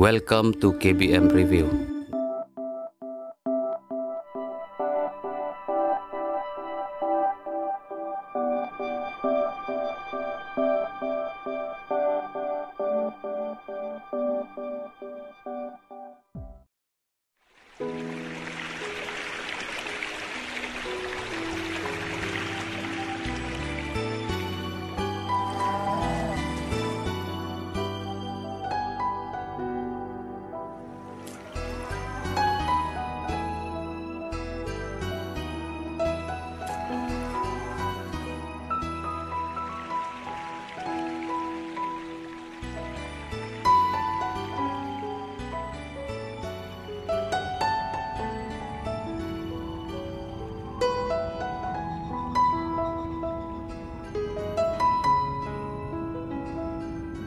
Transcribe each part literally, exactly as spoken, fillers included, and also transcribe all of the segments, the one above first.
Welcome to K B M Review.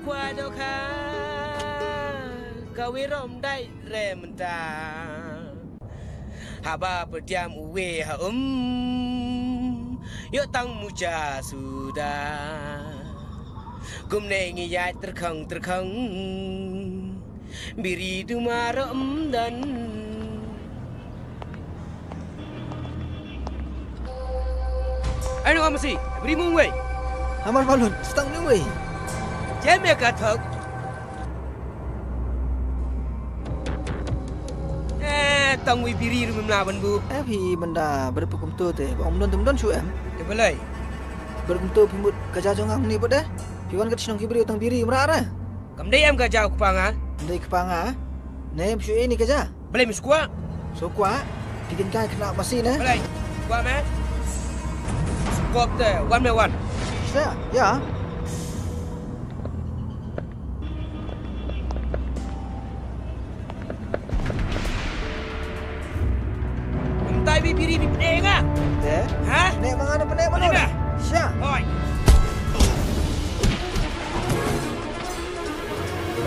Kwah dohkha ka wirom dai re mynta. Haba pdiang uwei ha um, ïoh tang muja suda. Kumne ngi ïaid tyrkhang tyrkhang, biri duma ruh ym don. Ai no amsi, biri mung wei. Hamar balun, stang ni wei. Jem ya ka thok. Eh, tang wei biri rum na ban bu. Eh, phi banda ber kumto te, ba um don tum don shu em. Te balai. Ber kumto phi mut ka ja jong ang ni bode. Phi wan ka shnong ki biri tang biri mra ra. Kam dei em ka ja u kpa nga. Kam dei kpa nga. Ne em shu ini ka ja. Balei mi skwah? Skwah. Phi kin kai kena masi ne. Balei? Skwah me. Skop te wan me wan. Sha, ya. Kumtai bi biri bi pdeng ah. Te? Ha? Ne manga ne pdeng mana? Sha. Hoi.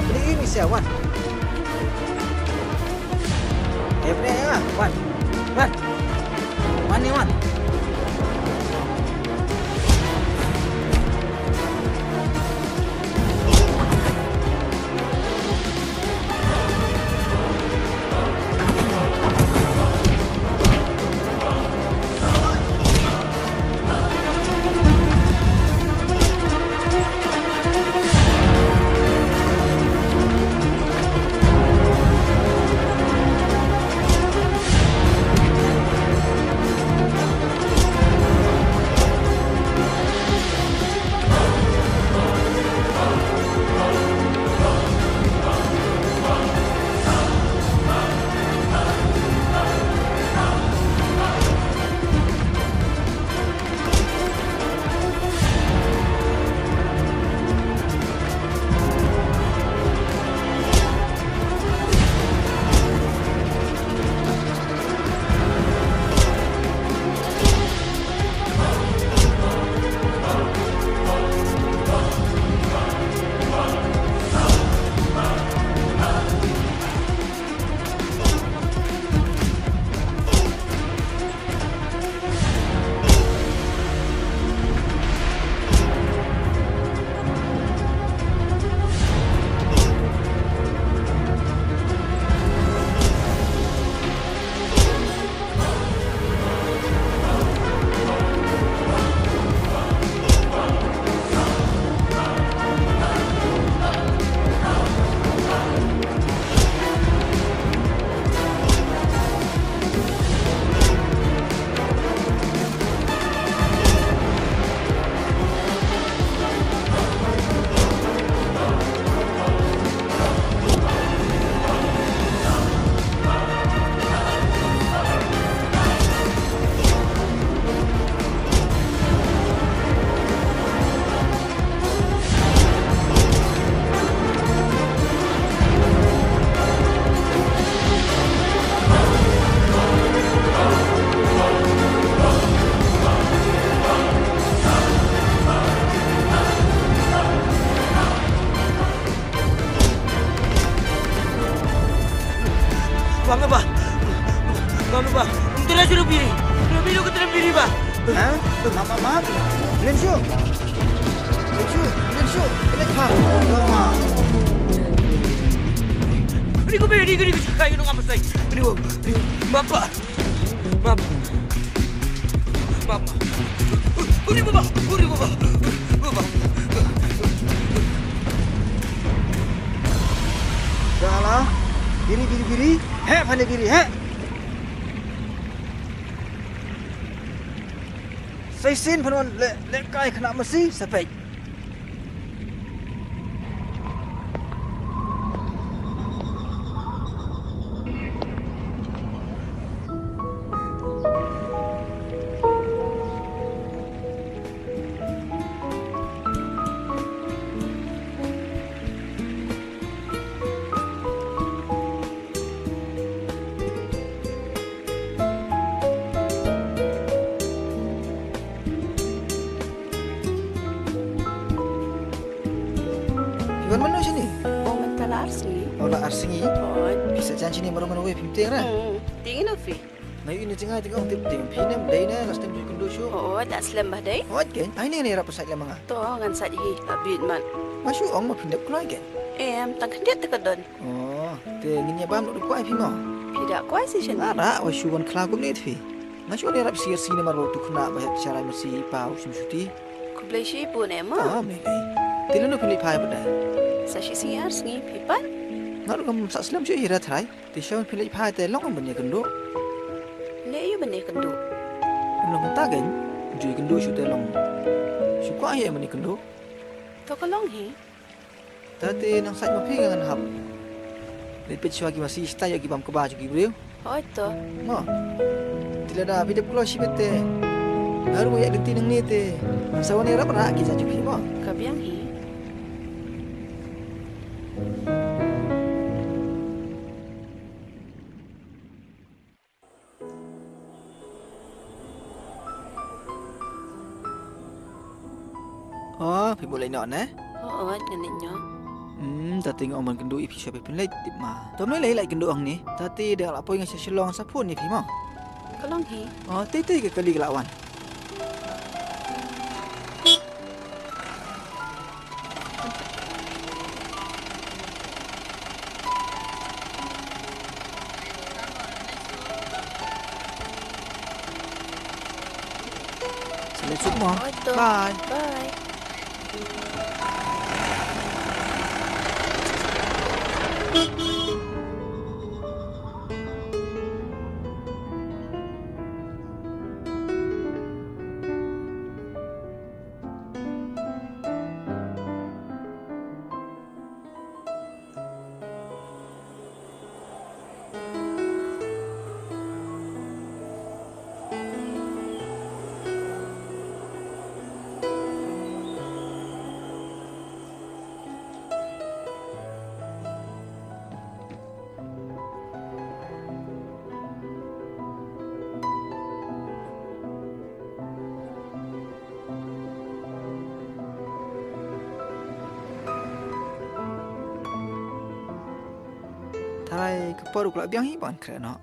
Beli ini sia wan. Eh, beli ya, wan. Wan. Wan ni wan. Bang apa? Bang apa? Entara suruh biri. Suruh biri ke terang biri, bah. Ha? Mama, mama. Lensyo. Lensyo, Lensyo. Kena kha. Mama. Ri ko be, ri ko, ri ko, ri ko, ri ko, ri ko. Map, map. Map. Uri baba, uri baba, uri baba. Shala, biri, biri, biri. He, phane biri, he. Seisin phanon le, le kai khana masi, sepek. Phi wan mano shane? Oh, mynta la ar sngi. Oh, la ar sngi. Oh. Phi sa jan shane maro maro wei phim tieng ra? Hmm, tieng ino phi? Nga ïohi na jngai te nga ong tip tieng phi ne, dei ne, last time ju kynduh shuh. Oh, da slem ba dei? Oh, ken, ai ne ne rap sa lem nga. To ngan sa hi, la bit man. Nga shu ong ma phi dep kloi ken. Em, tang khyndiat te ka don. Oh, te ngin ïa bam duk kwai phi mo. Phi da kwai si shen. Ara, wa shu wan khla kumne phi. Nga shu ne rap sir sine maro tu khna ba het sharai masi pa u shim shuti. Khublei shibun em mo. Ah, me dei. Te lano phi leit phai ba dei. Sa shi sngi ar sngi phi pan. Nga ruh ngam sa slem shu hi ra tharai. Te sha phi leit phai te long ban ïa kynduh. Leh ïa ban ïa kynduh. Em long ta gen. Ju ïa kynduh shu te long. Shu kwah ïa ban ïa kynduh. To ka long hi. Ta te nang sait ma phi ngan hap. Leit peit shuwa ki masi stai ïa ki bam kba jong ki briew. Hooid to. Mo. Te lada phi dep kloi shibit te. Nga ruh ïa lynti nangne te. Ngan sa wan ïarap ra ki jait jong phi mo. Ka biang hi. Oh, phi buh leit noh ne? Oh, oh, ngan leit noh. Hmm, ta te nga ong ban kynduh ïa phi sha phi pynleit tip ma. To me lei leit kynduh hangne. Ta te da la poi nga sha Shillong sa phone ïa phi mo. Ka long hi. Oh, te te ka kali ka la wan. Sa leit suk mo. Bye. Bye. Tharai ka por u khlak biang hi ban khreh noh.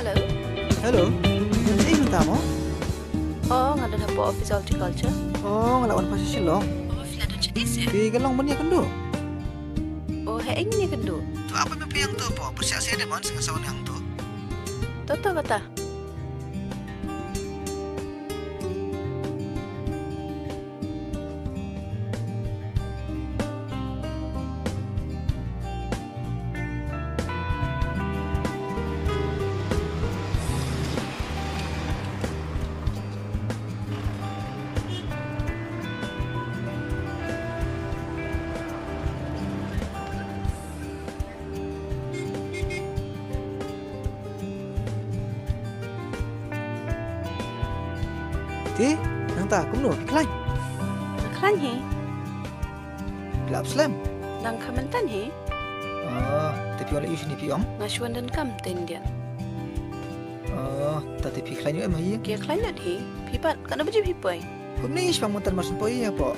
Hello. Hello. Ngan sa ïa mynta mo? Oh, nga don hapoh office horticulture. Oh, nga la wan pha sha Shillong. Oh, phi la don sha Shillong? Phi ka long ban ïa kynduh. Oh, hei ïa kynduh. To apa me phi ïa to po? Pyrshah seh de mon, sa nga sa wan ïa to. To to kata. Te, nangta kumno, phi khlaiñ? Nga khlaiñ hi. Lap slem. Dang kha myntan hi. Oh, te phi wan leh ïu shini phi ong? Nga shu wan donkam te yndiat. Oh, ta te phi khlaiñ ïu em ha ïing? Ki khlaiñ lut hi. Phi pat katno baje phi poi? Kumne ish pang myntan mar shu poi hapoh.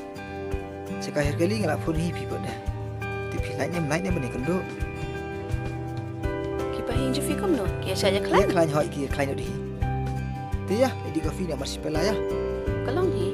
Sha ka her kali nga la phone hi phi pat da. Te phi lait em lait em bane kynduh. Ki pa hi jong phi kumno? Ki ïa shah ïa Ki khlaiñ? khlaiñ hoi ki khlaiñ lut hi. Te ïa, ïa dih coffee ne mar shu pela ïa. Ka long hi.